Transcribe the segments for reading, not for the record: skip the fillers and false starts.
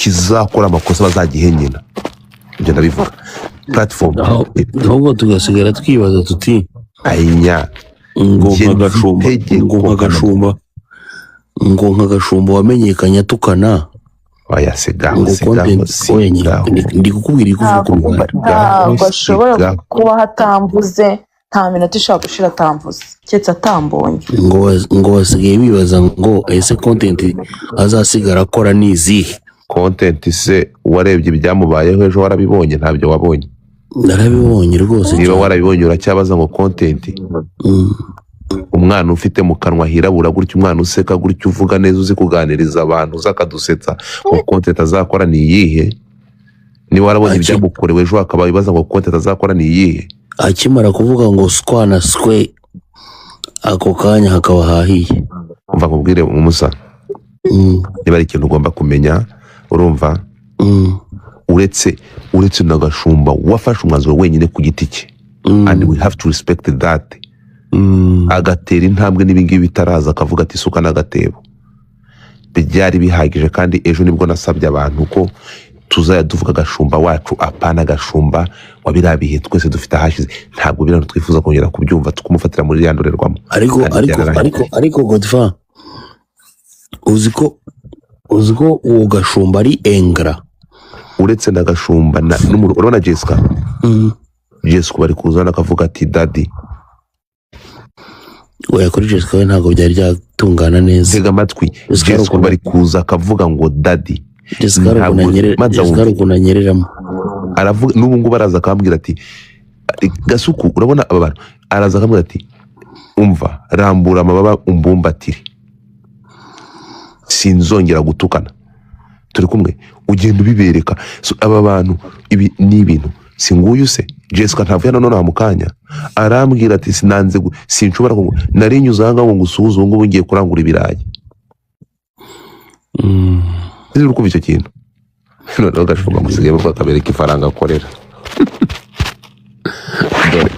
Kizakora amakosa bazagihe nyina. Ibyo ndabivuga, platform. Ahubwo tugasigara twibaza tuti ayinya ngo Njye nka Gashumba, nzi ngo nka itegeko. Gashumba, ngo nka Gashumba wamenyekanye atukana, Oya, sigaho. ngo Sigaho. content, oya nyine, Sigaho. Ndi kukubwira iri kuvuga ku Ntabwo mihanda. ntabwo ashobora Sigaho. kubaho atamvuze. Nta minota ishobora gushira atamvuze, keretse atambonye. Ngo basigaye bibaza ngo ese content azasigara akora ni izihe? Content se warebye ibyamubayeho ejo? Warabibonye? Ntabyo wabonye? Narabibonye rwose. Niba Cyane. warabibonye, uracyabaza ngo content? Umwana ufite mu kanwa hirabura gutya, umwana useka gutya, uvuga neza, uzi kuganiriza abantu, uzi akadusetsa, ngo content azakora ni iyihe? Niba warabonye ibyamukorewe ejo, akaba ibibaza ngo content azakora ni iyihe? Akimara kuvuga ngo swa na swe, ako kanya hakaba hahiye. Umva nkubwire, umusa. Niba ari ikintu ugomba kumenya, urumva? Uretse na Gashumba wafashe umwanzuro wenyine ku giti cye, and we have to respect that, agatera intambwe n'ibingibi bitaraza, akavuga ati isuka n'agatebo, byari bihagije. Kandi ejo nibwo nasabye abantu ko tuzajya tuvuga Gashumba wacu, apana Gashumba wa biriya bihe. Twese dufite ahashize, ntabwo biriya twifuza kongera kubyumva, tukumufatira muri iriya ndorerwamo. Ariko Kandi ariko byararangiye. Ariko Godfa, uzi ko uwo Gashumba ari ingrat? Uretse na Gashumba n'umuntu, urabona Jessica? Jessica bari kuzana akavuga ati daddy. Oya, kuri Jessica we ntabwo byari byatungana neza. Tega amatwi. Jessica hari Jessica ukuntu bari kuza akavuga ngo daddy. Jessica hari ukuntu Ntabwo maze Jessica hari wumve. ukuntu anyereramo. Aravuga n'ubu ngubu, araza akambwira ati Gasuku, urabona aba bantu, araza akambwira ati umva, rambura amababa umbumbatire, sinzongera gutukana, turi kumwe. Ugenda ubibereka. So, aba bantu ibi ni ibintu si nguyu se Jessica ntavuye hano nonaha mu kanya, arambwira ati sinanze sinshobora nari nyuze aha ngaha ngo ngusuhuze, ubu ngubu ngiye kurangura ibirayi. Uri kumva icyo kintu? Noneho Gashumba musigaye bavuga akabereka ifaranga akorera. Dore,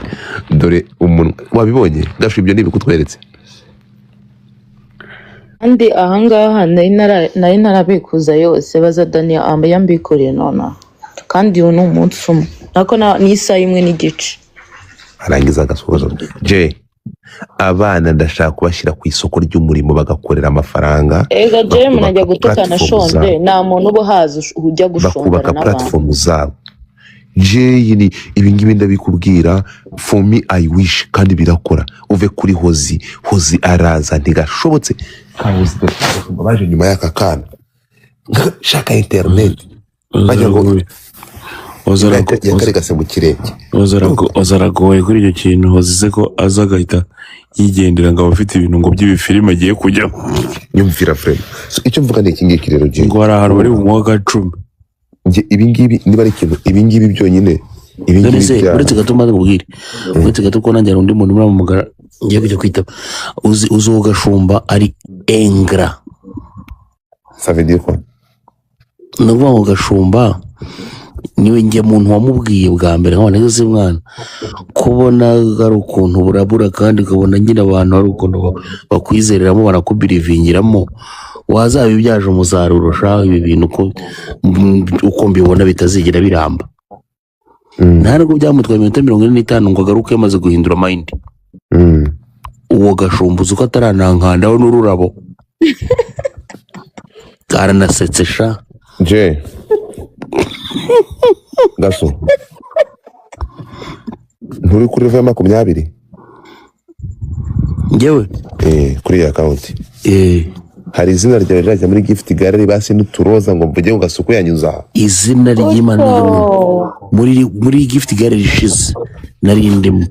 dore umunwa wabibonye. Gashu, ibyo ni ibikutweretse. Kandi ahangaha nari narabikuza yose, baza Daniel amba yambikoreye nonaha, kandi uyu ni umunsi umwe nako ni isaha imwe n'igice. Arangiza agasuhuza J. Abana ndashaka kubashyira ku isoko ry'umurimo, bagakorera amafaranga, Ega Jay, umuntu ajya bakubaka gutukana platform ashonje zabo. Nta muntu uba uhazi ujya gushondana Bakubaka n'abantu. platform zabo. Jay, ni ibingibi ndabikubwira, for me I wish, kandi birakora. Uve kuri Hozi. Hozi araza ntigashobotse kahozi baje nyuma y'aka kana shaka internet bagira ngo yakarigase mu kirenge. Ozaragoye kuri icyo kintu. Hozize ko aza agahita yigendera, ngo aba afite ibintu ngo by'ibifilime agiye kujyamo. Nyumvira frame. So, icyo mvuga ni iki ngiki rero, Jay. Ngo hari ahantu bari bumuhe agacumi. Njye ibingibi niba ari ikintu, ibingibi byonyine, None ibingibi se bya uretse gato maze nkubwire, uretse gato ko nanjye hari undi muntu uramamagara ngiye kujya kwitaba. Uzi uwo Gashumba ari ingrat? Ça veut dire quoi? Ni ukuvuga ngo Gashumba niwe njye muntu wamubwiye bwa mbere, nkabona ese mwana, kubona hari ukuntu burabura, kandi ukabona nyine abantu hari ukuntu bakwizereramo, barakubirivingiramo, wazabibyaje umusaruro shaho. Ibi bintu uko mbibona bitazigera biramba. Nta nubwo byamutwaye iminota 45 ngo agaruke yamaze guhindura mind. Uwo Gashumba uzi ko ataranankandaho n'ururabo, aranasetse sha. Jay, Gasu, nturi kuri level ya 20? Njyewe? Eh, kuri iyi account. Eh. Hari izina ryawe rirajya muri gift gallery basi n'uturoza ngo mvuge ngo Gasuku yanyuze aha? Izina ry'Imana Oto. muri gift gallery ishize nari ndimo.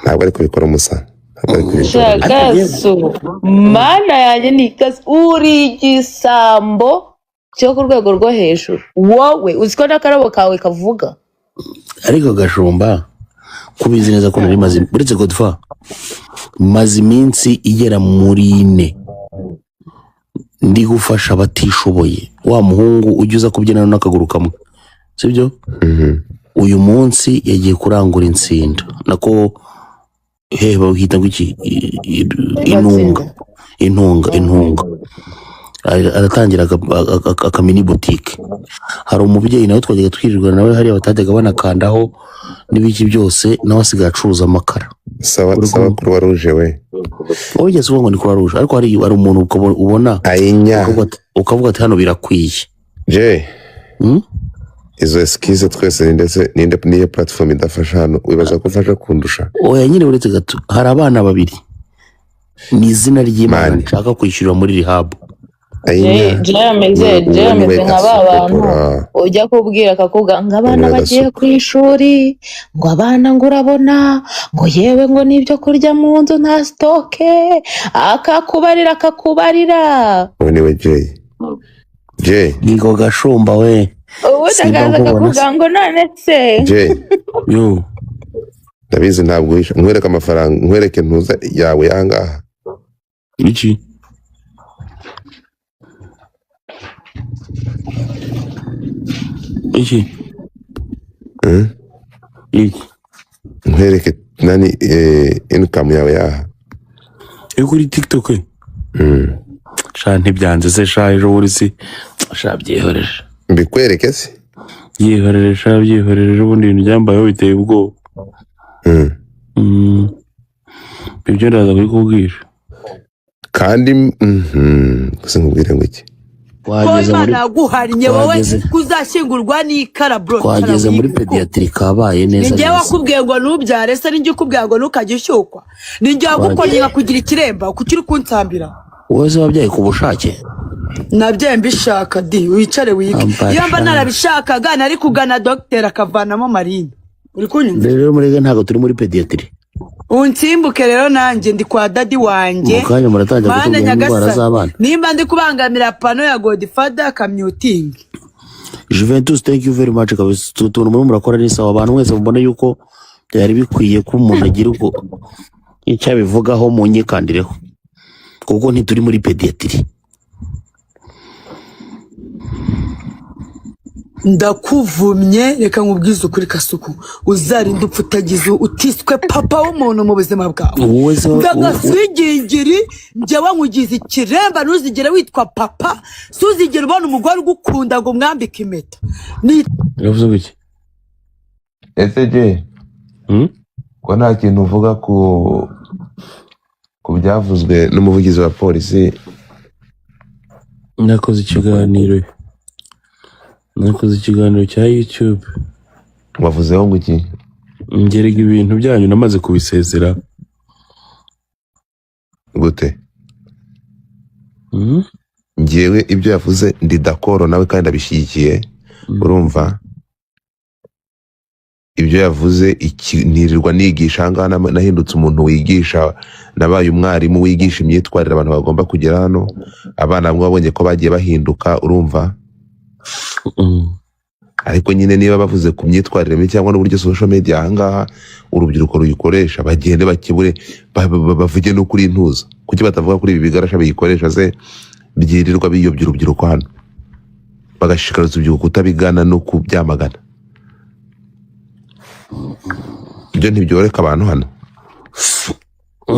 Ntabwo ari kubikora umusa, ntabwo ari kubikora. Shagasu, mana yanjye, ni gasu, uri igisambo cyo ku rwego rwo hejuru wowe. Uzi ko n'akarabo kawe kavuga? Ariko Gashumba, kubizi neza ko nari maze, uretse Godfa, maze iminsi igera muri 4 ndi gufasha abatishoboye. Wa muhungu ujya uza kubyina n'akaguru kamwe, sibyo? Mhm. Uyu munsi yagiye kurangura insinda, nako hehe bawita ngo iki? Intunga, intunga, intunga. Aratangira akamini boutique. Hari umubyeyi nawe twajyaga twirirwa nawe hariya, batajyaga banakandaho n'ibiki byose, nawe asigaye acuruza amakara. Sawa. Uri Sawa. kumva? Croix Rouge we. Wowe wigeze uvuga ngo ni Croix Rouge, ariko hari umuntu ubona Ayinya. ukavuga ati hano birakwiye. Je. Hmm? Izo excuse twese ni, ndetse ninde niyo platform idafasha hano wibaza ko ufasha kundusha? Oya nyine, uretse gato, hari abana babiri, ni izina ry'Imana, Mani. nshaka kwishyurira muri rehab. Ayinya. Jay ameze Jay Uwo niwe ameze nka ba bantu gasopora. ujya kubwira akakubwira ngo abana Niwe bagiye gasuku. ku ishuri, ngo abana, ngo urabona, ngo yewe, ngo n'ibyo kurya mu nzu nta stock, akakubarira akakubarira. Uwo niwe Jay, Jay. Ngigo Gashumba we. Ubundi Simba akaza nkubona akakubwira ngo none se. Jay. Yo. Ndabizi, ntabwo uhisha. Nkwereke amafaranga, nkwereke ntuza yawe yangaha. Iki? Iki? Hmm? Iki? Nkwereke nani, income yawe yaha. Yo kuri TikTok? Sha, ntibyanze se sha, ejo bundi si sha, byihorere. Mbikwereke se? Byihorere sha, byihorere, ejo bundi ibintu byambayeho biteye ubwoba. Ibyo ndaza kubikubwira. Kandi gusa nkubwire ngo iki? Ko Twageze Imana muri yaguhariye wowe kuzashyingurwa n'ikara, bro. Twageze muri Wiga uko. pédiatrie, kabaye Ni neza njyewe neza. wakubwiye ngo ntubyare se? Ni njye ukubwiye ngo ntukajye ushyukwa? Ni njye wagukoreye nkakugira ikiremba? Kuki uri kunsambira? Wowe se wabyaye ku bushake? Nabyaye mbishaka di, wicare wige. Ambasha. Iyo mba narabishakaga nari kugana dogiteri akavanamo marine, uri kunyumva? Rero murege, ntabwo turi muri pédiatrie. Unsimbuke rero, nanjye ndi kwa daddy wanjye. Mu kanya muratangira Mana kutubwira indwara nyagasani, z'abana. nimba ndi kubangamira pano ya Godfather akamyutingi. Juventus, thank you very much kabisa. Utu tuntu murimo murakora ni sawa. Abantu mwese mubona yuko byari bikwiye ko umuntu agira uko icyo abivugaho, munyikandireho, kuko ntituri muri pédiatrie. Ndakuvumye, reka nkubwize ukuri, Kasuku, uzarinde upfa utagize utiswe papa w'umuntu mu buzima bwawe. Wowe se Ndagaswigingiri, njyewe nkugize ikiremba, ntuzigere witwa papa, suzigere ubona umugore ugukunda ngo umwambike impeta ni Yavuze ngo iki? Ese Jay, Hmm? ko nta kintu uvuga ku byavuzwe n'umuvugizi wa polisi? Nakoze ikiganiro cya YouTube. Wavuzeho ngo iki? Ngerega ibintu byanyu namaze kubisezera. Gute? Hmm? Ngewe ibyo yavuze ndi d'accord nawe kandi ndabishyigikiye. Urumva ibyo yavuze iki, nirirwa nigisha ahangaha, nahindutse umuntu wigisha, nabaye umwarimu wigisha imyitwarire abantu bagomba kugera hano. Abana bamwe babonye ko bagiye bahinduka, urumva? Ariko nyine niba bavuze ku myitwarire mibi cyangwa n'uburyo social media ahangaha urubyiruko ruyikoresha, bagende bakebure, bavuge no kuri ntuza. Kuki batavuga kuri ibi bigarasha biyikoresha se, byirirwa biyobya urubyiruko hano, bagashishikariza urubyiruko kutabigana no kubyamagana? Ibyo ntibyoreka abantu hano.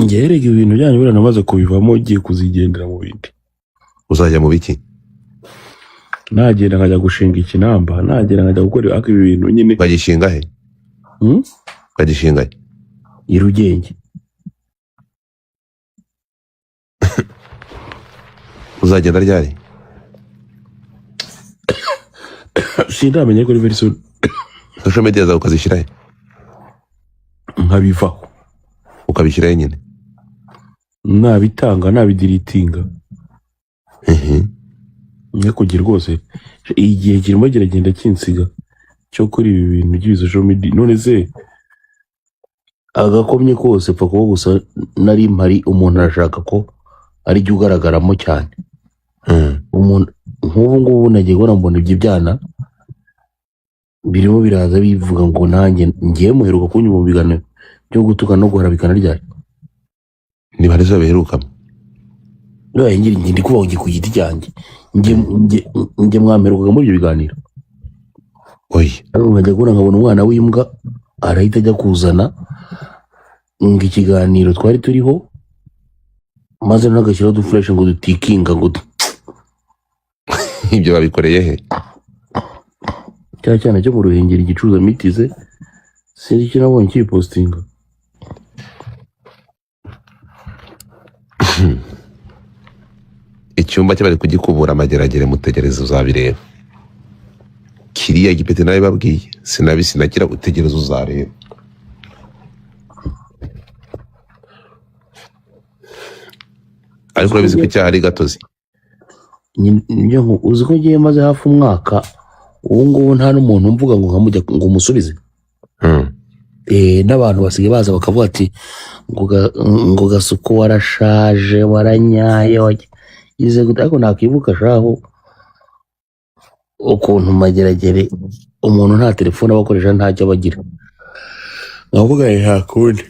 Ngerega ibintu byanyu buriya namaze kubivamo, ugiye kuzigendera mu bindi. Uzajya mu biki? Nagenda nkajya gushinga ikinamba, nagenda nkajya gukora, ariko ibi bintu nyine. Ukagishinga he? Hmm? Ukagishinga he? I Rugenge. Uzagenda ryari? Sindamenya, ariko ni very soon. Social media zawe ukazishyira he? Nkabivaho. Ukabishyira he nyine? Nabitanga, nabidiritinga. Nyakugira rwose igihe kirimo kiragenda kinsiga cyo kuri ibi bintu by'ibi social media. None se agakomye kose pfa kuba gusa nari mpari, umuntu arashaka ko ari jya ugaragaramo cyane. Umuntu nk'ubu ngubu nagiye kubona mbona ibyo byana birimo biraza bivuga ngo nanjye ngiye muheruka kunyuma mu biganiro byo gutuka no guharabikana ryari? Niba arizo biherukamo. None ngira ndi kubaho ku giti cyanjye, njye mwamperukaga muri ibyo biganiro? Oya. Ariko nkajya kubona nkabona umwana w'imbwa arahita ajya kuzana ngo ikiganiro twari turiho, maze noneho agashyiraho udufureshi ngo dutikinga ngo Ibyo babikoreye he? Cya cyana cyo mu Ruhengeri gicuruza mitize, sinzi icyo nabonye kiyipositinga. Icyumba cye bari kugikubura amageragere, mutegereze uzabireba. Kiriya gipeti narabibabwiye, sinabi sinakira, utegereze uzareba. Ariko urabizi ko icyaha ari gatozi. Nibyo, uzi ko ngiye maze hafi umwaka ubu ngubu nta n'umuntu umvuga ngo nkamujya ngo umusubize. N'abantu basigaye baza bakavuga ati ngo Gasuku warashaje, waranyaye, wagize gute, ariko nakwibuka shaho ukuntu mageragere umuntu nta telefone aba akoresha, ntacyo aba agira, nkavuga nti nta kundi.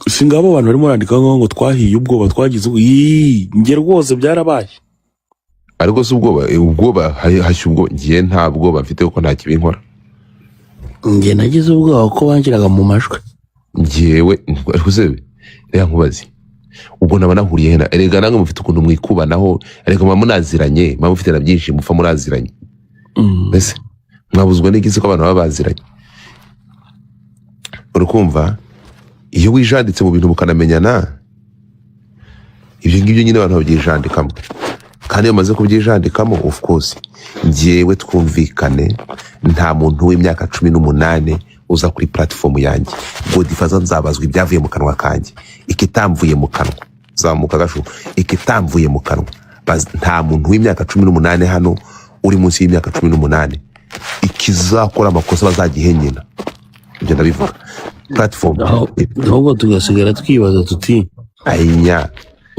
Si ngabo abantu barimo barandika ngo twahiye ubwoba, twagize yii, njye rwose byarabaye. Ariko si ubwoba, ubwoba hashya ubwoba. Ngiye nta bwoba mfite kuko nta kibi nkora. Njye nagize ubwoba ko bangiraga mu majwi. Njyewe ariko se reka nkubaze, ubwo naba nahuriye he? Erega namwe mufite ukuntu mwikubanaho, erega muba munaziranye, muba mufite na byinshi mupfa muraziranye. Mbese mwabuzwa n'iki se ko abantu baba baziranye? Urukumva iyo wijanditse mu bintu mukanamenyana, ibyo ngibyo nyine abantu babyijandikamo, kandi iyo bamaze kubyijandikamo, of course njyewe twumvikane, nta muntu w'imyaka 18 uza kuri platform yanjye. Godfather nzabazwa ibyavuye mu kanwa kanjye, ikitamvuye mu kanwa zamuka gashu, ikitamvuye mu kanwa. Nta muntu w'imyaka 18 hano uri munsi y'imyaka 18, ikizakora amakosa bazagihe nyina. Ibyo ndabivuga platform. Ahubwo tugasigara twibaza tuti ayinya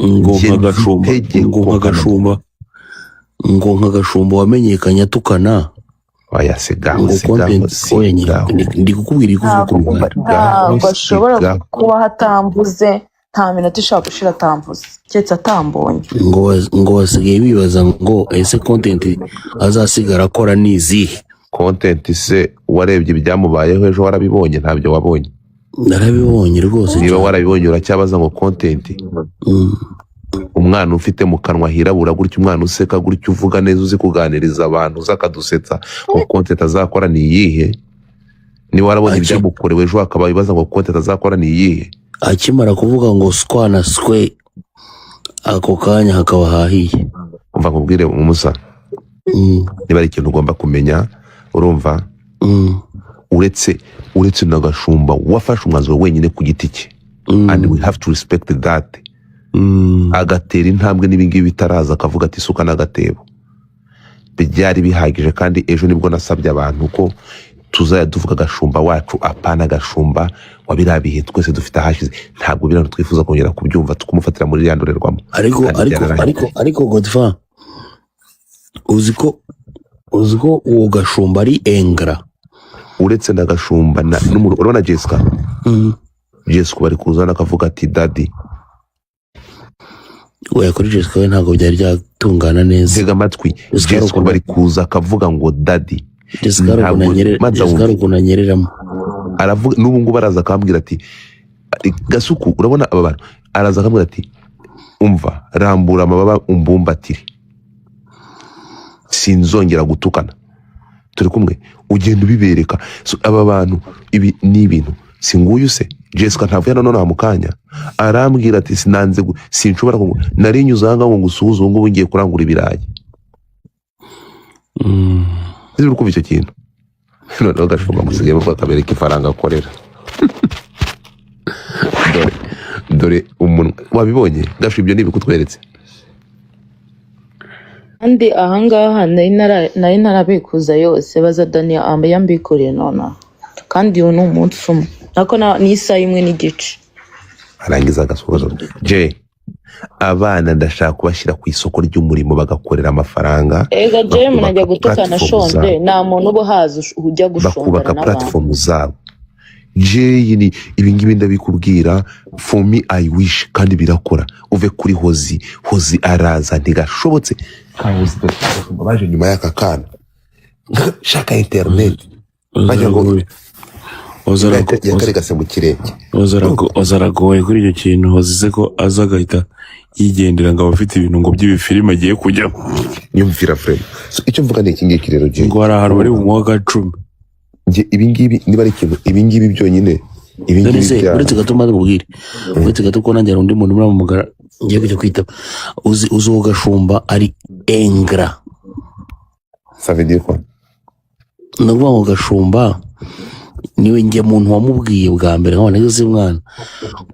ngo njye nka Gashumba, nzi ngo nka itegeko. Gashumba, ngo nka Gashumba wamenyekanye atukana, Oya, sigaho, ngo sigaho, content, oya nyine, sigaho. Ndi kukubwira ikuvuga ku Ntabwo mihanda. Sigaho, ntabwo ashobora sigaho. kubaho atamvuze, nta minota ishobora gushira atamvuze, keretse atambonye. Ngo basigaye bibaza ngo ese content azasigara akora ni izihe? Content se warebye ibyamubayeho ejo, warabibonye? Ntabyo wabonye. Narabibonye rwose Niba cyane. warabibonye uracyabaza ngo content? Umwana ufite mu kanwa hirabura gutya, umwana useka gutya, uvuga neza, uzi kuganiriza abantu, uzi akadusetsa, ngo content azakora ni iyihe? Niba warabonye ibyamukorewe ejo, akaba ibibaza ngo content azakora ni iyihe? Akimara kuvuga ngo skwa na skwe, ako kanya hakaba hahiye. Umva nkubwire umusa, niba ari ikintu ugomba kumenya, urumva, uretse na Gashumba wafashe umwanzuro wenyine ku giti cye, and we have to respect that, agatera intambwe n'ibingibi bitaraza, akavuga ati isuka n'agatebo, byari bihagije. Kandi ejo nibwo nasabye abantu ko tuzajya tuvuga Gashumba wacu, apana Gashumba wa biriya bihe. Twese dufite ahashize, ntabwo biriya twifuza kongera kubyumva, tukumufatira muri iriya ndorerwamo. Ariko Kandi ariko byararangiye. ariko Godfa, uzi ko uwo Gashumba ari engra. Uretse na Gashumba urabona Jessica, Jessica bari kuzana akavuga ati daddy. Oya, kuri Jessica we ntabwo byari byatungana neza. Ntega amatwi. Jessica hari Jessica ukuntu bari kuza akavuga ngo daddy. Jessica hari ukuntu Ntabwo anyerera. manza Jessica hari wumve. ukuntu anyereramo. Aravuga n'ubu ngubu araza akambwira ati Gasuku, urabona aba bantu, araza akambwira ati umva, rambura amababa umbumbatire, sinzongera gutukana, turi kumwe, ugenda ubibereka. So, aba bantu ibi ni ibintu si nguyu se Jessica ntavuye hano nonaha mu kanya arambwira ati sinanze sinshobora nari nyuze aha ngaha ngo ngusuhuze, ubu ngubu ngiye kurangura ibirayi. Uri kumva icyo kintu? Noneho Gashumba musigaye bavuga akabereka ifaranga akorera. Dore dore umunwa wabibonye Gashu, ibyo ni ibikutweretse. Kandi ahangaha nari ntarabikuza yose, baza Daniel amba yambikoreye nonaha, kandi uyu ni umunsi umwe nako ni isaha imwe n'igice. Arangiza agasoza J, abana ndashaka kubashyira ku isoko ry'umurimo bagakorera amafaranga, Ega Jay, umuntu ajya bakubaka gutukana platform ashonje, zabo, nta muntu uba uhaza ujya gushondana bakubaka n'abantu. platform zabo. Jay, ni ibingibi ndabikubwira, for me I wish, kandi birakora. Uve kuri Hozi, Hozi araza ntigashobotse kahozi baje nyuma y'aka kana shaka internet bagira ngo Ozaragoye. yakarigase mu kirenge. Ozaragoye kuri icyo kintu. Hozize ko aza agahita Yigendera ngo aba afite ibintu ngo by'ibifilime agiye kujyamo. Nyumvira frère. So, icyo mvuga ni iki ngiki rero, Jay. Ngo hari ahantu bari bumuhe agacumi. Njye ibi ngibi niba ari ikintu, ibi ngibi byonyine, ibi None ngibi se bya uretse gato, maze mubwire, uretse gato ko nanjye hari undi muntu muramamagara ngiye kujya kwitaba. Uzi uwo Gashumba ari ingrat. Ça veut dire quoi? Ni ukuvuga ngo Gashumba niwe njye muntu wamubwiye bwa mbere nkabona se mwana,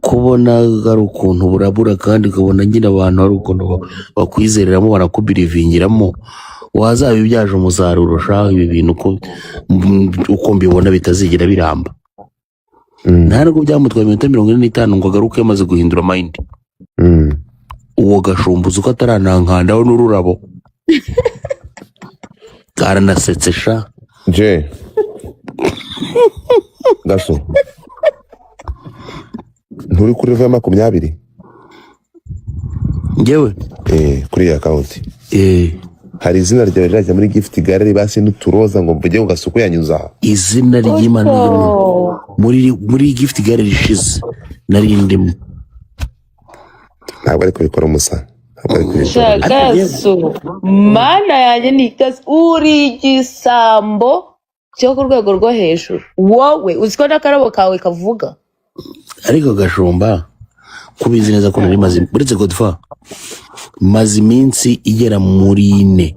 kubona hari ukuntu burabura kandi ukabona nyine abantu hari ukuntu bakwizereramo, barakubirivingiramo, wazabibyaje umusaruro. Shaho ibi bintu uko mbibona bitazigera biramba. Nta nubwo byamutwaye iminota 45 ngo agaruke yamaze guhindura mind. Uwo Gashumba uzi ko ataranankandaho n'ururabo, karanasetse sha. Jay Gaso, nturi kuri level ya 20? Njyewe? Eh, kuri iyi account. Eh. Hari izina ryawe rirajya muri gift gallery basi n'uturoza ngo mvuge ngo Gasuku yanyuze aha? Izina ry'Imana, Utyo. muri gift gallery ishize nari ndimo. Ntabwo ari kubikora umusa, ntabwo ari kubikora. Ariko yewe Shagasu, mana yanjye, ni ikaze, uri igisambo cyo ku rwego rwo hejuru. Wowe uzi ko n'akarabo kawe kavuga. Ariko Gashumba, kubizi neza ko nari maze, uretse Godfa, maze iminsi igera muri 4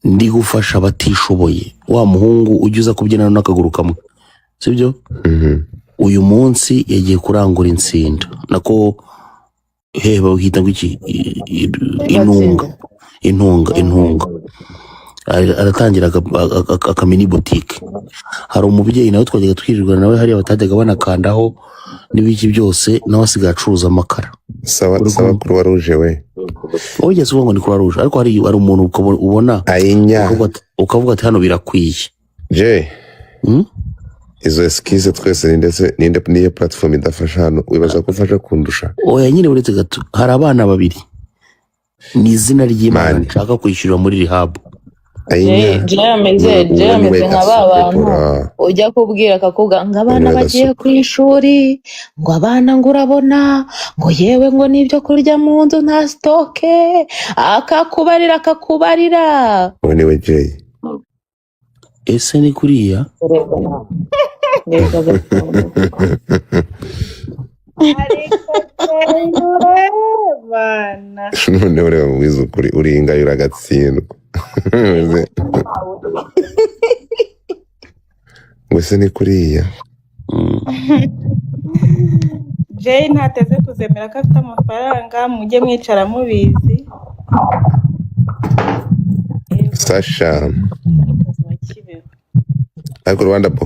ndi gufasha abatishoboye. Wa muhungu ujya uza kubyinana n'akaguru kamwe, sibyo? Mhm. Uyu munsi yagiye kurangura insinda, nako hehe bawita ngo iki? Intunga. Batsinda. Intunga, intunga. Aratangira akamini boutique. Hari umubyeyi nawe twajyaga twirirwana nawe hariya batajyaga banakandaho n'ibiki byose, nawe asigaye acuruza amakara. Sawa. Uri Sawa. kumva? Croix Rouge we. Wowe ugeze uvuga ngo ni Croix Rouge, ariko hari umuntu ubona Ayinya. ukavuga ati hano birakwiye. Jay. Hmm? Izo excuse twese ni ndetse ninde niyo platform idafasha hano wibaza ko ufasha kundusha? Oya nyine, uretse gato, hari abana babiri, ni izina ry'Imana, Mani. nshaka kwishyurira muri rehab. Ayinya. Jay ameze Uwo Jay niwe ameze nka ba bantu Gasukura. ujya kubwira akakubwira ngo Uwo abana niwe bagiye Gasuku. ku ishuri, ngo abana ngo urabona ngo yewe ngo n'ibyo kurya mu nzu nta stock, akakubarira akakubarira. Uwo niwe Jay. Ese ni kuriya? Reka Gashumba. Ariko Jay bana. Noneho ureba mubwiza ukuri, uringaye uragatsindwa. Ngo ese ni kuriya? Jay ntateze kuzemera ko afite amafaranga, mujye mwicara mubizi. Yego. Sasha. Umukozi wa Kibeho. Ariko Rwanda bo,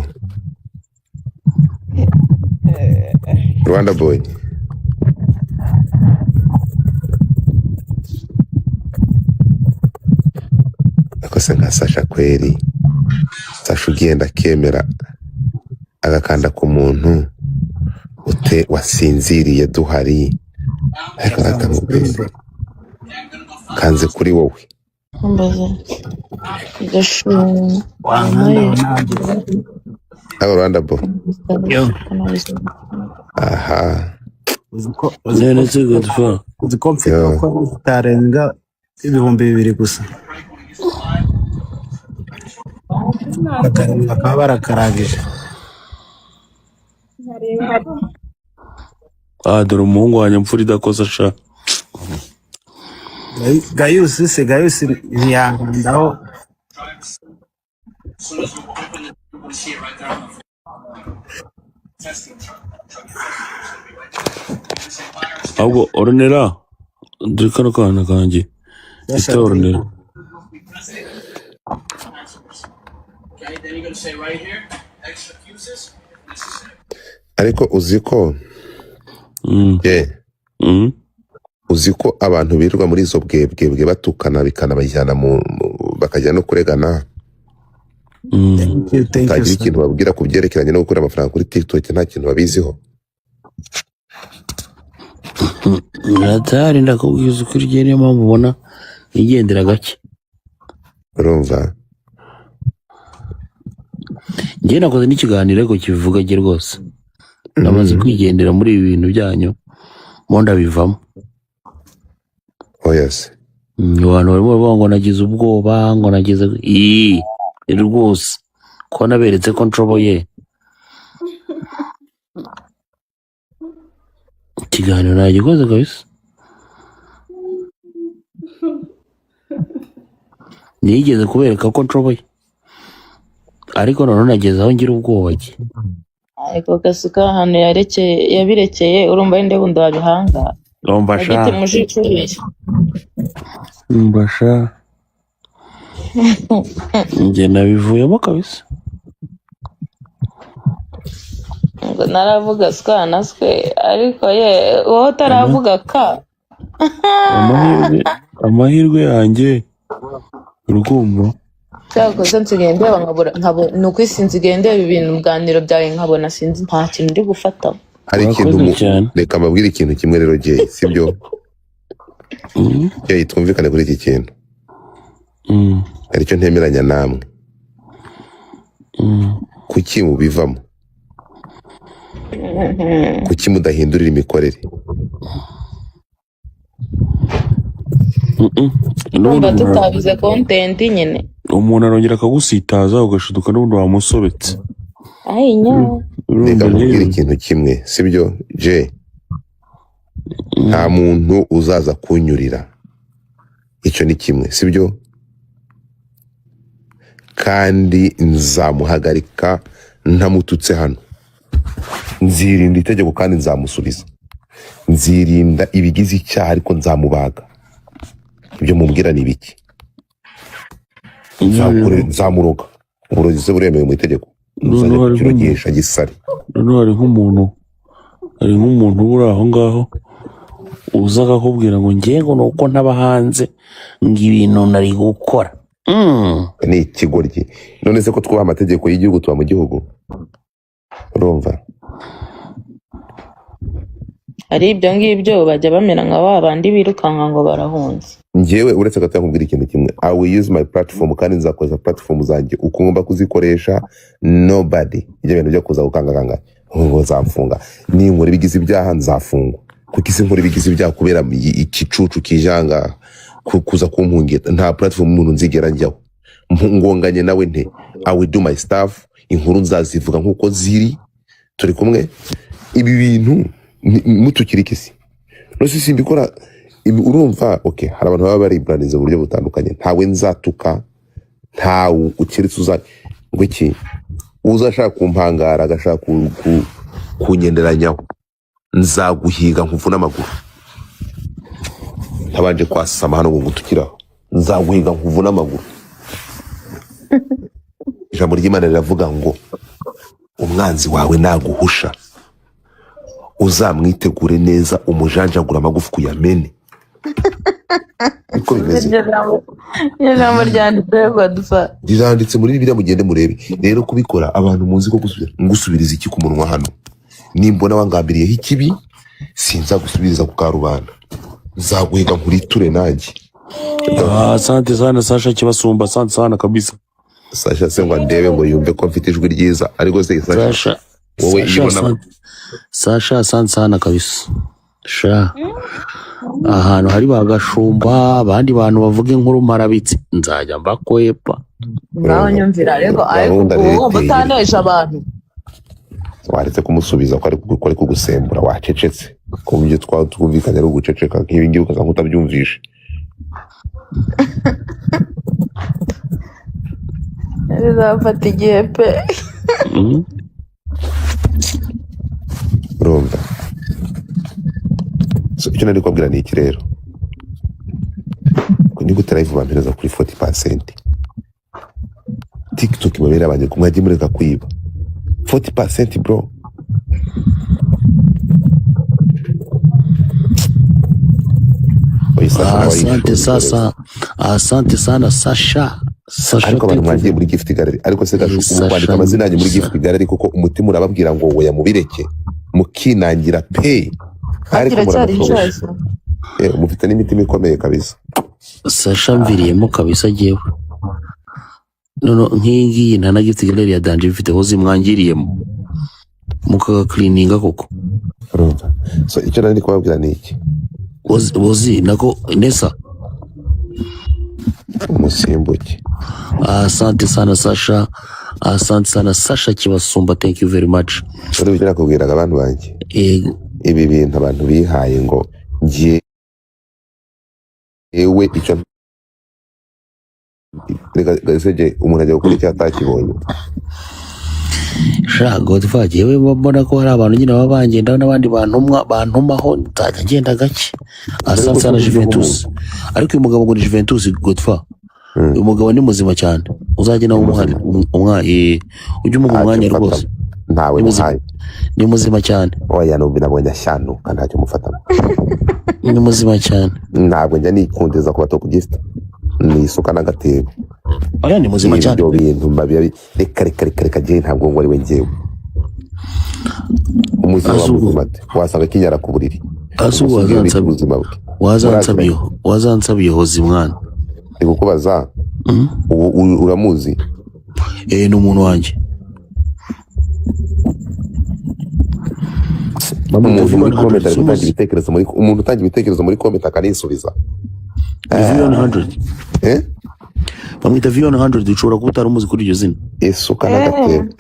Rwanda boy, ariko se nka Sasha kweri, Sasha ugenda akemera agakanda ku muntu ute wasinziriye duhari, ariko akamubwira kanze kuri wowe. Mbaza Gashumba. Wankandaho nanjye. Ariko Rwanda bo. Yo. Aha. Uzi ko uzi ko None se Godfa? Uzi ko mfite Yo. ko zitarenga 2000 gusa, bakaba barakarangije. Ah, dore umuhungu wanjye mfura idakosa sha. Gayusi se, Gayusi ntiyankandaho. Ahubwo oronera, dore kano kana kanjye ita oronera. Ariko uzi ko ye uzi ko abantu birirwa muri izo bwebwebwe batukana bikanabajyana bakajya no kuregana, Thank you, thank you, utagira sir. ikintu babwira ku byerekeranye no gukura amafaranga kuri TikTok, nta kintu babiziho. Natari, ndakubwiza ukuri, igihe niyo mpamvu ubona nigendera gake. Urumva? Njye nakoze n'ikiganiro ariko kivuga jye rwose namaze kwigendera muri ibi bintu byanyu. Mo ndabivamo. Oya se. Abantu barimo baravuga ngo nagize ubwoba, ngo nagize ii rwose ko naberetse ko nshoboye. Ikiganiro nagikoze kabisa, nigeze kubereka ko nshoboye, ariko noneho nageze aho ngira ubwoba ki. Ariko Gasuka ahantu yarekeye yabirekeye, urumva ari nde wundi wabihangara? Urumva sha. Agiti mu jisho uriya. Urumva sha, njye nabivuyemo kabisa. Ngo naravuga swa na swe, ariko ye wowe utaravuga ka. Amahirwe yanjye, urukumva. Cyakoze nsigaye ndeba nkabura, nkabona ni uko isi nsigaye ndeba ibintu biganiro byawe nkabona sinzi nta kintu ndi gufatamo. Hari ikintu Urakoze cyane. Reka mbabwire ikintu kimwe rero Jay, sibyo? Jay, twumvikane kuri iki kintu. Hari icyo ntemeranya namwe. Kuki mubivamo? Kuki mudahindurira imikorere? N'ubundi Kumva tutabuze content nyine. Umuntu arongera akagusitaza ugashiduka n'ubundi wamusobetse. Ayi nya. Urumva. Reka nkubwire Rero ikintu kimwe, sibyo Jay? Nta muntu uzaza kunyurira, icyo ni kimwe, sibyo? Kandi nzamuhagarika ntamututse hano. Nzirinda itegeko kandi nzamusubiza. Nzirinda ibigize icyaha ariko nzamubaga. Ibyo mubwira ni ibiki? Nzamuroga. Uburozi se buremewe mu itegeko? Noneho Nzajya hari kukirogesha gisare. Noneho hari nk'umuntu uri aho ngaho uza akakubwira ngo ngiye ngo ni uko ntaba hanze ngo ibintu nari gukora. Ni ikigoryi. None se ko twubaha amategeko y'igihugu, tuba mu gihugu, urumva? Ari ibyo ngibyo bajya bamera nka ba bandi birukanka ngo barahunze. Njyewe uretse gato nkubwira ikintu kimwe, I will use my platform kandi nzakoresha platform zanjye uko ngomba kuzikoresha. Nobody, ibyo bintu byo kuza gukangakanga ngo nzamfunga, ninkora ibigize ibyaha nzafungwa. Kuko isi nkora ibigize ibyaha kubera igicucu kijanga kuza kumpungira, nta platform umuntu nzigera njyaho ngonganye nawe nte. I will do my stuff, inkuru nzazivuga nkuko ziri. Turi kumwe, ibi bintu mutukira iki se? Nose simbikora ibi, urumva? Okay, hari abantu baba bariburaniza mu buryo butandukanye. Ntawe nzatuka, ntawe ukiretse uza ngo iki uzashaka kumpangara agashaka kunyenderanyaho, nzaguhiga nkuvune amaguru ntabanje kwasama hano ngo ngutukiraho. Nzaguhiga nkuvune amaguru. Ijambo ry'Imana riravuga ngo umwanzi wawe naguhusha uzamwitegure neza, umujanjagura amagufwa uyamene. Niko bimeze. Iryo jambo ryanditseho Godfa? Riranditse muri Bibiliya, mugende murebe. Rero kubikora abantu muzi ko ngusubiriza iki ku munwa hano, nimbona wangambiriyeho ikibi sinzagusubiriza ku karubanda, nzaguhiga nkuriture nanjye. Ah, asante sana Sasha Kibasumba, asante sana kabisa. Sasha se ngo ndebe ngo yumve ko mfite ijwi ryiza, ariko se Sasha, Sasha wowe Sasha iyo ubona asante Sasha, asante sana kabisa. Sha, ahantu hari bagashumba abandi bantu bavuga inkuru mparabitse nzajya mbakwepa. Ngaho nyumvira, ariko Gahunda ubu rero wumva iteye utanesha abantu. Waretse kumusubiza ko ari kugusembura, wacecetse ku byo twumvikanye ari uguceceka nk'ibi ngibi ukaza nk'utabyumvishe. Bizafata igihe pe. Urumva? So, icyo nari kubabwira ni iki rero, ni gute live bampereza kuri 40%? TikTok ibabera abanjye, mwajye mureka kwiba 40% bro. Oya, Sasha nawe Asante ayishoboye. sasa, asante sana Sasha. Sasha, ariko abantu thank you. mwagiye muri gift gallery, ariko se Gashu, ubu Sasha kwandika amazina yanyu muri Sasha. gift gallery kuko umutima urababwira ngo oya mubireke, mukinangira pe, ariko Kiracyari murabashoboye. nshyashya. Mufite n'imitima ikomeye kabisa. Sasha mviriyemo kabisa jyewe. None nk'iyi ngiyi nta na gift gallery ya danje ifite, ho zimwangiriyemo mukagakirininga koko. Urumva? So icyo nari ndi kubabwira ni iki? Uzi nako nesa. Umusimbuke. Asante sana Sasha, asante sana Sasha Kibasumba, thank you very much. Uri ibyo nakubwiraga, abantu banjye. Yego. Ibi bintu abantu bihaye ngo njyewe icyo, reka gasege, umuntu ajya gukora icyo atakibonye. Sha Godfather, yewe, mbona ko hari abantu nyine baba bangendaho n'abandi bantumwa bantumaho, nzajya ngenda gake. Asante sana Juventus. Ariko uyu mugabo ngo ni Juventus, Godfather, uyu mugabo ni muzima cyane, uzajye nawe Ni umuha muzima. umwanya, ujye umuha Ntacyo umwanya mfatamo. rwose. Ntawe Ni muzima. muhaye. Ni muzima cyane. Oya, numva nabonye ashyanuka, ntacyo mufatamo. Ni muzima cyane. Ntabwo njya nikundiza ku batokugista, ni isuka n'agatebo. Oya, ni muzima cyane. Ibyo bintu mbabi, reka reka reka reka, njyewe ntabwo ngo ari we, njyewe umuzima wa Asubu. muzima ate? Wasanga kinyara ku buriri. Asubu. Umusigiye ubika Wazansabye ubuzima bwe. Wazansabye Muraziranye? Wazansabye hozi mwana. Ndi kukubaza. Ubu uramuzi? Eh, ni umuntu wanjye. Bamwita Umuntu muri V100. comment ari gutanga Sumuzi. ibitekerezo muri, umuntu utanga ibitekerezo muri comment akanisubiza. Ni V100. Eh. Bamwita V100, ushobora kuba utari umuzi kuri iryo zina. Isuka Eh, n'agatebo.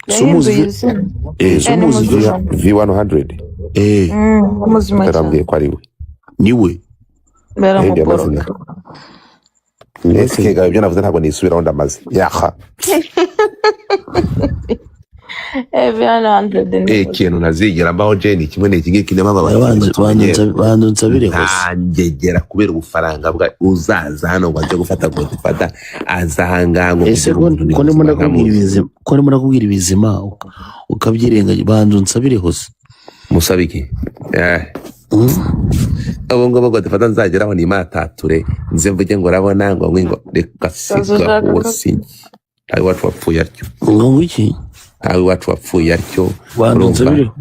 Sumuzi. Yahinduye izina. Eh. Eh, ni Sumuzi. muzima. V100. Eh. Ni muzima cyane. Utarambwiye ko ari we. Niwe. Yahinduye amazina. Baramuboroka. Ese gawe, ibyo navuze ntabwo nisubiraho, ndamaze yaha. Eh, V100 ni muzima. Ikintu ntazigera mbaho Jane kimwe ni iki ngiki, niyo mpamvu Oya, abantu banza batumenyera. Banza unsabire hose. Ntangegera kubera ubufaranga bwa uzaza hano ngo ajye gufata Godfather, aza ahangaha ngo Ese kugira ko umuntu ni ko ndimo muzima ndakubwira ntamuzi. ibizima, ko ndimo ndakubwira ibizima ukabyirengagiza, banza unsabire hose. Musabe iki? Eh, abo ngabo Godfather nzageraho ni imatature, nze mvuge ngo urabona ngo ngo reka. Kazi Sigaho. ushaka ko Sinjye ntawe iwacu wapfuye atyo. Ngo iki? Ntawe iwacu wapfuye atyo. Banza Urumva? unsabire,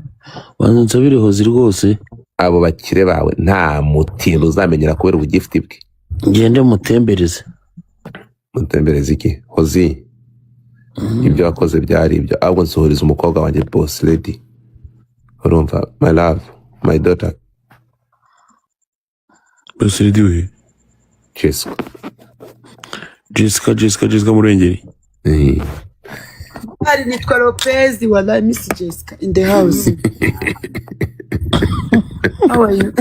banza unsabire hozi rwose. Abo bakire bawe nta mutindo uzamenyera kubera ubugifiti bwe. Ngende mutembereze. Mutembereza iki hozi? Ibyo wakoze byari ibyo, ahubwo nsuhuriza umukobwa wanjye, boss lady, urumva, my love, my daughter. Boss lady we? Jessica. Jessica, Jessica, Jessica Murengeri. Eh. Hari nitwa Lopez, wala Miss Jessica in the house. How are you?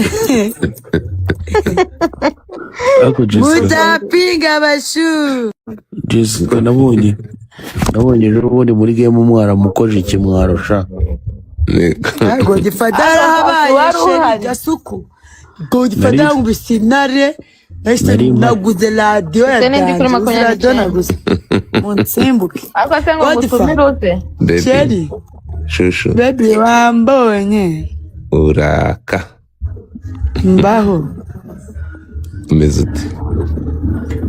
Ariko Jessica Mutapinga bashu. Jessica, nabonye ejo bundi muri game mwaramukoje ikimwaro sha. Godfather Ariko yarahabaye. wari Sheri uhari. Gasuku. Godfather Nari yankubise intare. Nahise nari mpari. naguze radiyo ya Ese n'indi kuri danje. Uzi makumyabiri radiyo n'icyenda. naguze. Munsimbuke. Ariko se ngo Godfather. ngutumire ute? Baby. Sheri. Shushu. Baby wambonye. Uraka. Mbaho. Umeze ute?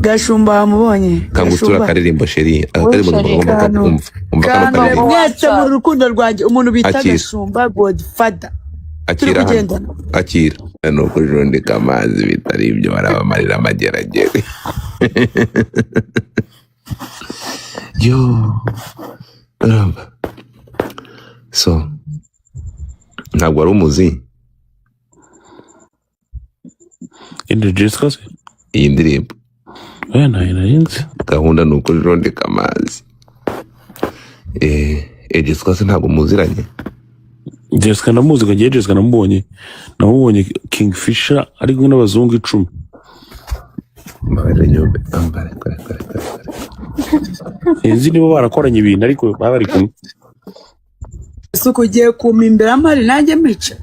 Gashumba wamubonye. Kangutura Gashumba. akaririmbo sheri, akaririmbo Sheri. ngomba Kano. kumva, umva kano Kano karirimbo. mwese mu rukundo rwanjye umuntu bita Akira. Gashumba Godfather. Turi Akira hano. kugendana. Akira ni ukujundika amazi, bitari ibyo barabamarira amageragere yo, urumva? So ntabwo wari umuzi. Inde, Jessica se? Iyi ndirimbo. Oya, ntayo narinzi. Gahunda ni ukujundika amazi. Eh, Jessica se ntabwo muziranye? Jessica ndamuzi, ngiye Jessica namubonye Kingfisher ari kumwe n'abazungu 10. Mbabarire nyumve, ambare kore kore kore kore. Sinzi niba barakoranye ibintu, ariko baba bari kumwe. Isuku ugiye kumpa imbere amari nanjye mica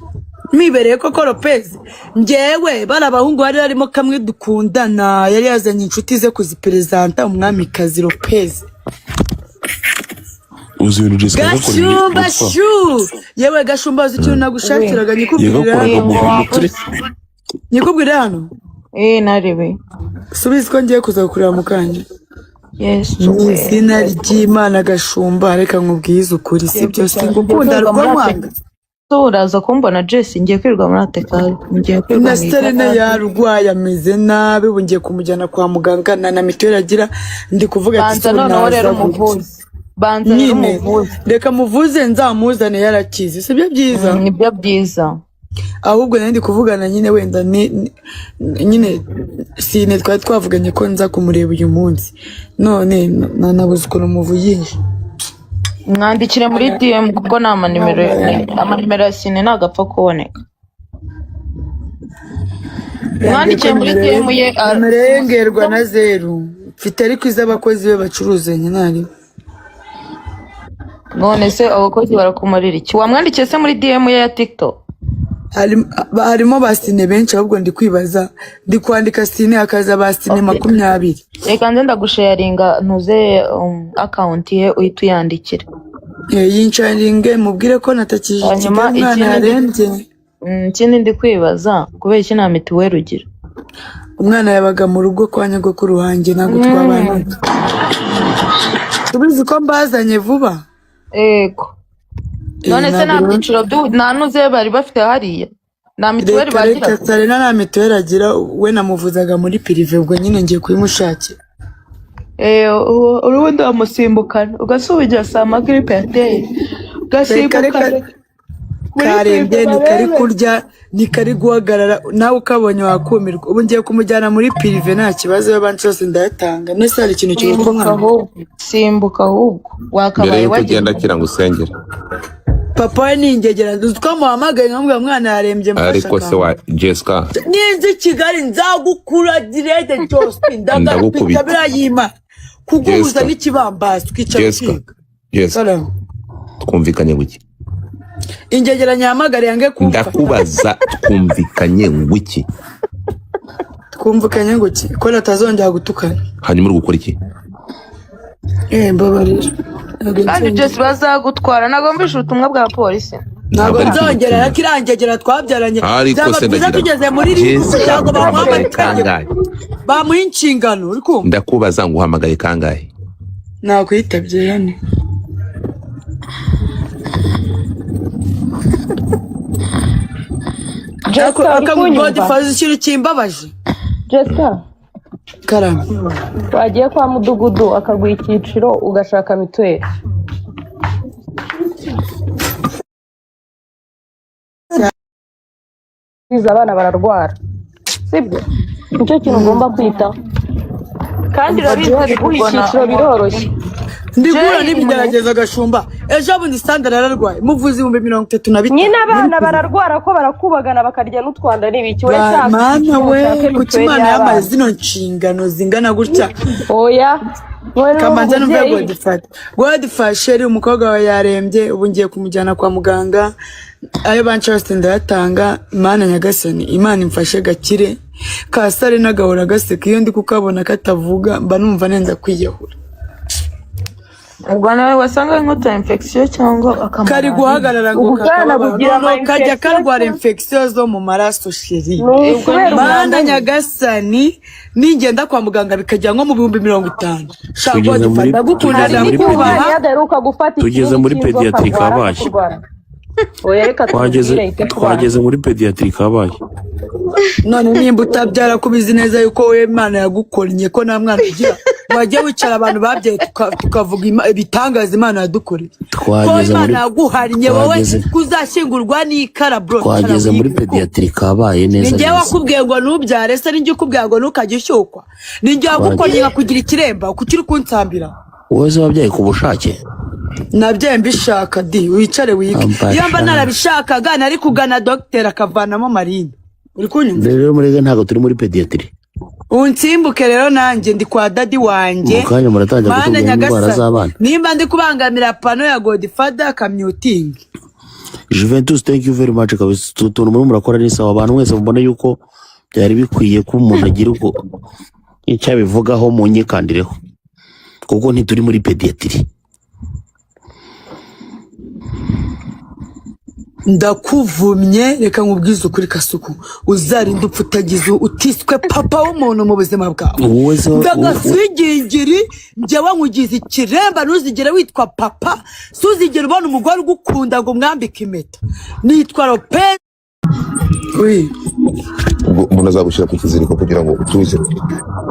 mibereye koko Lopez. Njyewe bari abahungu bari barimo kamwe dukundana, yari yazanye inshuti ze kuziperezanta umwamikazi Lopez. Uzi ibintu Jessica yagakoreye? Gashumba. Gupfa. Shu yewe Gashumba, uzi ikintu nagushakiraga? Nyikubwirire Yagakoraga hano. mu Eh, bintu wakoze. Nyikubwirire hano. Eh, narebe. Subiza ko ngiye kuza kukureba mu kanya. Yesu Mu we. izina ry'Imana Gashumba, reka nkubwize ukuri, si byo, singukunda Ngiye rwo kwirirwa muri mwanga. So uraza kumbona Jesse, ngiye kwirirwa muri atekari, ngiye kwirirwa Na mu Serena igare. yarwaye ameze nabi, ubu ngiye kumujyana kwa muganga na mituweli agira, ndi kuvuga ati Banza "Se ubu noneho rero naza gute?" umuvuze, banza rero Nyine umuvuze. Reka muvuze, nzamuzane yarakize, sibyo byiza? Nibyo byiza. Ahubwo nari ndi kuvugana nyine, wenda nyine sine twari twavuganye ko nza kumureba uyu munsi, none nabuze ukuntu muvugisha. Mwandikire muri DM, kuko ni amanimero, amanimero ya sine ntabwo apfa kuboneka. Mwandikiye muri DM ye. Nimero ye ngerwa na zeru mfite, ariko iz'abakozi be bacuruzanya ntari. None se abakozi barakumarira iki? Wamwandikiye se muri DM ye ya TikTok? Harimo ba sine benshi, ahubwo ndi kwibaza, ndi kwandika sine hakaza ba sine 20. Reka nze ndagusharinga ntuze account ye, uhite uyandikira. Yinsharinge mubwire ko natakije Hanyuma Kigali, umwana ikindi yarembye. Ikindi ndi kwibaza, kubera iki nta mituweli ugira? Umwana yabaga mu rugo kwa nyogokuru wanjye, ntabwo twabanaga. Tubizi ko mbazanye vuba. Ego. None se nta Ntabwo byiciro nta nuze bari bafite hariya, nta mituweli Reka reka. bagiraga? Sarena nta mituweli agira, we namuvuzaga muri privé, ubwo nyine ngiye kuyimushakira. Urubundi wamusimbukana ugasubigira saa magiripe yateye. Reka reka. Ugasimbukana muri Karembye. privé Ntikari barebe. kurya, ntikari guhagarara, nawe ukabonye wakumirwa. Ubu ngiye kumujyana muri privé, nta kibazo, iyo banki yose ndayatanga. Nese hari ikintu kiruta Simbuka umwana? ahubwo, simbuka ahubwo. Mbere Wakabaye yuko wagiye. ugenda, kira ngo usengere. Papa we ni ingegera, uzi ko muhamagaye nkamubwira umwana yarembye, mfasha. Ariko se wa Jessica? Ninzi i Kigali nzagukura direde byose, ndagapita. Ndagukubita. Birayima kuguhuza Jessica. n'ikibambasi twicara Jessica. ukiga. Jessica. Salamu. Twumvikanye guki? Ingegera nyahamagare yange kumfata. Ndakubaza, twumvikanye ngwiki? Twumvikanye ngo ki? Ko natazongera gutukana. Hanyuma uri gukora iki? Mbabarira. Ntabwo Kandi nzongera. Jesi, bazagutwara, ntabwo mvishe ubutumwa bwa polisi. Ntabwo Ntabwo ari nzongera. ikintu. Ariko irangegera twabyaranye, Ariko byaba se byiza ndagira tugeze muri ribu Jessica, kugira ngo bamuhe nguhamagaye amategeko, kangahe? bamuhe inshingano, uri kumva? Ndakubaza, nguhamagaye kangahe? Nakwitabye hano. Jessica, uri kunyumva? Godfather, ikintu kimbabaje. Jessica. Karame. Wagiye kwa mudugudu akaguha icyiciro, ugashaka mituweli. Abana bararwara, sibyo? Nicyo kintu ugomba kwitaho kandi urabizi, Umva, kuguha ubwo icyiciro biroroshye. Ndigura Jay, n'ibigerageza agashumba. Ejo bundi Sandra yararwaye, muvuze 35,000. Nyine abana bararwara ko barakubagana, bakarya n'utwanda n'ibiki. We shaka Mana icyiciro, we, ushake kuki mituweli Imana yampaye y'abana. zino nshingano zingana gutya? Oya, wowe rero Kamanza numve. umubyeyi. Godfather, Godfather, chéri, umukobwa wawe yarembye, ubu ngiye kumujyana kwa muganga, ayo banca yose ndayatanga. Imana nyagasani, Imana imfashe gakire. Kasare n'agahora gaseka, iyo ndi kukabona katavuga mba numva nenda kwiyahura. Ubwo nawe wasanga nk'uta infection cyangwa Kari akamalariya. guhagarara ngo Ubu bwana kakababara, bugira ama noneho kajya infection karwara se? infection zo mu maraso, chéri. Ni Ubwo ukubera ni Mana umwanda nyine. nyagasani, ningenda kwa muganga bikajya nko mu 50,000. Sha Tugeze Godfather, muri ndagukunda, tugeze Hari muri n'igihe umwana ndakubaha. iyo adaheruka gufata Tugeze ikinini muri cy'inzoka pediatri arwara kabaye. akakurwara. Oya, reka Twageze tumubwire yite ku bana. Twageze muri pediatri kabaye. None nimba utabyara, ko ubizi neza yuko wowe Imana yagukoranye, ko nta mwana ugira, wajya wicara abantu babyaye tukavuga ibitangaza Imana yadukoreye, ko Twageze Imana muri yaguhariye wowe twageze kuzashyingurwa n'ikara, bro, icara Twageze muri wige ko pediatri kabaye ni neza njyewe neza. wakubwiye ngo ntubyare se? Ninjye ukubwiye ngo ntukajye ushyukwa? Ninjye wagukoreye nkakugira ikiremba? Kuki uri kunsambira? Wowe se wabyaye ku bushake? Nabyaye mbishaka di, wicare wige. Iyo mba Ambasha. narabishakaga nari kugana dogiteri akavanamo marine, uri kunyumva? Rero murege, ntabwo turi muri pediatri. Unsimbuke rero, nanjye ndi kwa daddy wanjye. Mu kanya muratangira Mana kutubwira indwara nyagasani, z'abana. nimba ndi kubangamira pano ya Godfather, akamyutingi. Juventus, thank you very much kabisa. Utu tuntu murimo murakora ni sawa. Abantu mwese mubona yuko byari bikwiye ko umuntu agira uko icyo abivugaho, munyikandireho, kuko ntituri muri pediatri. Ndakuvumye, reka nkubwize ukuri, Kasuku, uzarinde upfa utagize utiswe papa w'umuntu mu buzima bwawe. Wowe se Ndagasigingiri, njyewe nkugize ikiremba, ntuzigere witwa papa, suzigere ubona umugore ugukunda ngo umwambike impeta. Nitwa Lopez. Oui. Ubwo umuntu azagushyira ku kiziriko kugira ngo utuze.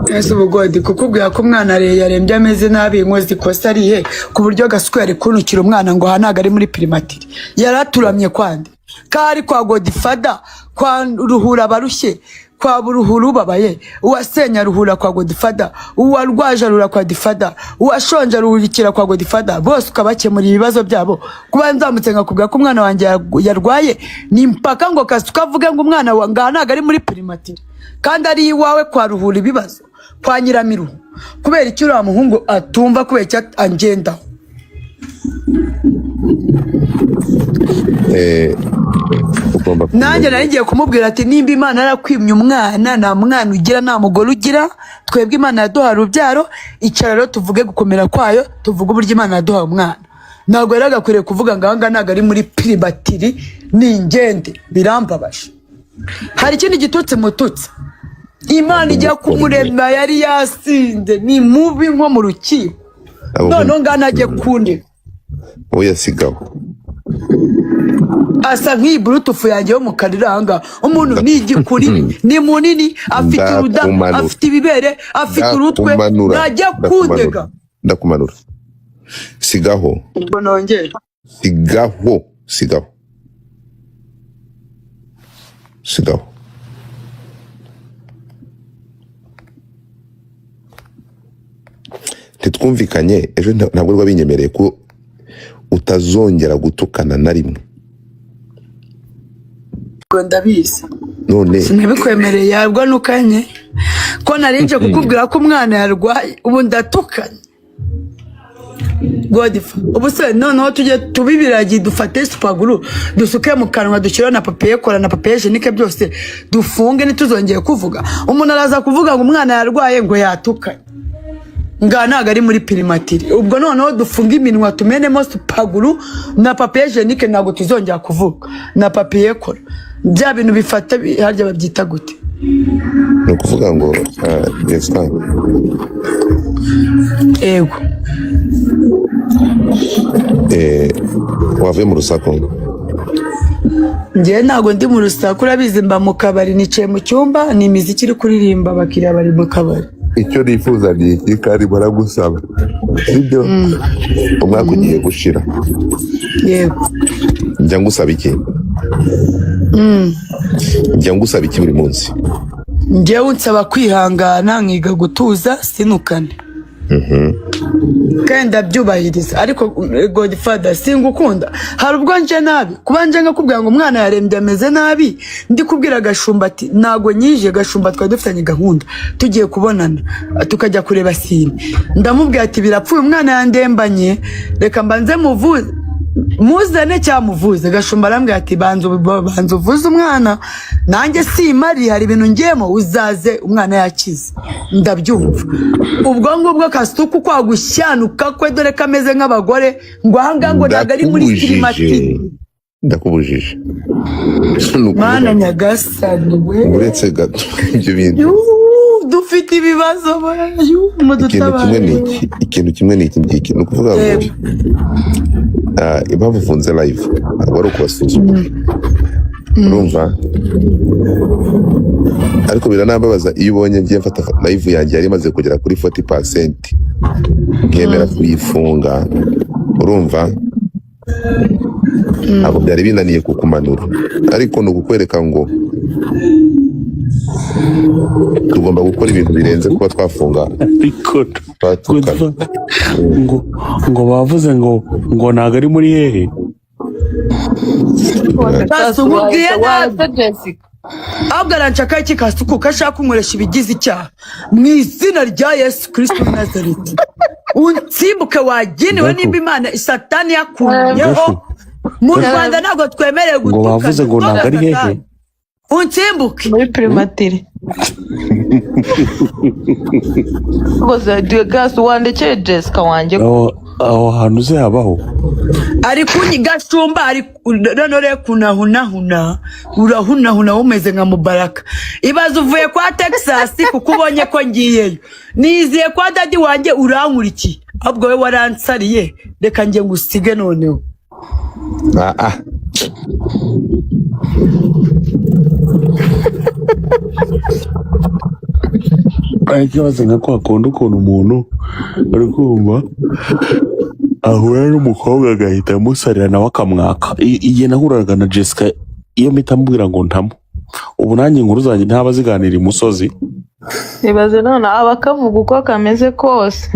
Ese ubu Godi, kukubwira ko umwana yarembye ameze nabi, inkozi ikosa arihe, ku buryo Gasuku yari kuntukira umwana ngo aha ntabwo ari muri primatire, yaraturamye kwande? Kari kwa Godfather, kwa Ruhura abarushye, kwa Ruhura ubabaye, uwasenya ruhura kwa Godfather, uwarwaje arura kwa Godfather, uwashonje aruhurikira kwa Godfather, bose ukabakemurira ibibazo byabo. Kuba nzamutse nkakubwira ko umwana wanjye yarwaye, ni mpaka ngo Kasuku avuge ngo umwana wa ngaha ntabwo ari muri primature kandi ari iwawe kwa Ruhura ibibazo, kwa Nyiramiruho. Kubera icyo uriya muhungu atumva, kubera icyo angendaho. Ugomba Nanjye kumenya nari ngiye kumubwira ati nimba Imana yarakwimye umwana, nta mwana ugira, nta mugore ugira, twebwe Imana yaduhaye urubyaro, icara rero tuvuge gukomera kwayo, tuvuge uburyo Imana yaduhaye umwana. Ntabwo yari agakwiriye kuvuga ngo ahangaha ntabwo ari muri piribatiri, ni ingende. Birambabaje. Hari ikindi gitutsi mututsi, Imana ijya kumurema yari yasinze, ni mubi nko mu rukiko. Abo Noneho ngana ajye kundega. Oya, sigaho. Asa nk'iyi burutufu yanjye yo mu karere ahangaha. Umuntu ni igikuri, ni munini, afite uruda, Ndakumanura. afite ibibere, afite urutwe. Ndakumanura. Najya Ndakumanura. kundega. Ndakumanura, sigaho. Ubwo nongere. Sigaho, sigaho, sigaho. Ntitwumvikanye ejo, ntabwo rwabinyemereye ko utazongera gutukana na rimwe. Ubwo ndabizi. None Sinabikwemereye, yabwo nukanye ko narinje kukubwira ko umwana yarwaye, ubu ndatukanye. Godifa, ubu se noneho tujye tuba ibiragi, dufate supaguru dusuke mu kanwa, dushyireho na papiye kora na papiye jenike, byose dufunge, ntituzongeye kuvuga. Umuntu araza kuvuga ngo umwana yarwaye, ngo yatukanye, ngaha ntabwo ari muri pirimatiri. Ubwo noneho dufunge iminwa, tumenemo supaguru na papiye jenike, ntabwo tuzongera kuvuga, na papiye kora, bya bintu bifata harya babyita gute? Ni ukuvuga ngo Jessica. Ego. Wavuye mu rusaku. Njyewe ntabwo ndi mu rusaku, urabizi, mba mu kabari, nicaye mu cyumba, ni imiziki iri kuririmba, abakiriya bari mu kabari. Icyo nifuza ni iki kandi baragusaba, sibyo? Umwaka ugiye gushira. Yego. Njya ngusaba iki? Njya ngusaba iki buri munsi? Njyewe unsaba kwihangana, nkiga gutuza, sinukane, kandi ndabyubahiriza. Ariko Godfather, singukunda, hari ubwo nje nabi, kuba nje nkakubwira ngo umwana yarembye, ameze nabi, ndi kubwira Gashumba ati ntago nyije. Gashumba twari dufitanye gahunda, tugiye kubonana, tukajya kureba sine. Ndamubwira ati birapfuye, umwana yandembanye, reka mbanze muvuze, muzane cyangwa muvuze. Gashumba arambwira ati banza uvuze umwana, nanjye simari, hari ibintu ngiyemo, uzaze umwana yakize. Ndabyumva. Ubwo ngubwo Kasuku kwa gushyanuka kwe, dore ko ameze nk'abagore, ngo ahangaha ngo ntabwo ari muri Ndakubujije. sirimatiri. Ndakubujije. Ni ukuvuga Mana nyagasani we! Uretse gato ibyo bintu. Yuuu, dufite ibibazo yuuu, Ikintu kimwe ni mudutabare. iki, ikintu kimwe ni iki ngiki, ni ukuvuga ngo Yego. Impamvu mfunze live ntabwo ari ukubasuzugura, urumva? Ariko biranambabaza iyo ubonye ngiye mfata live yanjye yari imaze kugera kuri 40% nkemera kuyifunga, urumva? Ntabwo byari binaniye kukumanura, ariko ni ukukwereka ngo tugomba gukora ibintu birenze kuba twafunga. Ariko Twatukana. Godfather, ngo bavuze ngo ntabwo ari muri hehe. Kasuku, nkubwiye nabi. Wahise Jessica. Ahubwo aranshaka iki Kasuku, ko ashaka kunkoresha ibigize icyaha? Mu izina rya Yesu Kristo w'i Nazareti, unsimbuke wagenewe. Gaku. Nimba Imana Satani yakunyeho Gaku. mu Rwanda ntabwo twemerewe Ngo bavuze gutukana. ngo ntabwo ari hehe. Satani unsimbuke. Muri primatire Rwose gasi wandekeye Jessica wanjye. Aho hantu uzi habaho. Ari kunyi Gashumba, ari none rero kunahunahuna, urahunahuna umeze nka Mubaraka. Ibaze uvuye kwa Texas kuko ubonye ko ngiyeyo, niziye kwa daddy wanjye, urankurikiye, ahubwo we waransariye, reka njye ngusige noneho. Ah, ah. Ariko ikibazo nka kwa kundi ukuntu umuntu uri kumva Ahura n'umukobwa agahita amusarira nawe akamwaka. Igihe nahuraga na Jessica, iyo mpita mubwira ngo ntamo, ubu nanjye inkuru zanjye ntaba ziganira imusozi. Ibaze none aba akavuga uko kameze kose.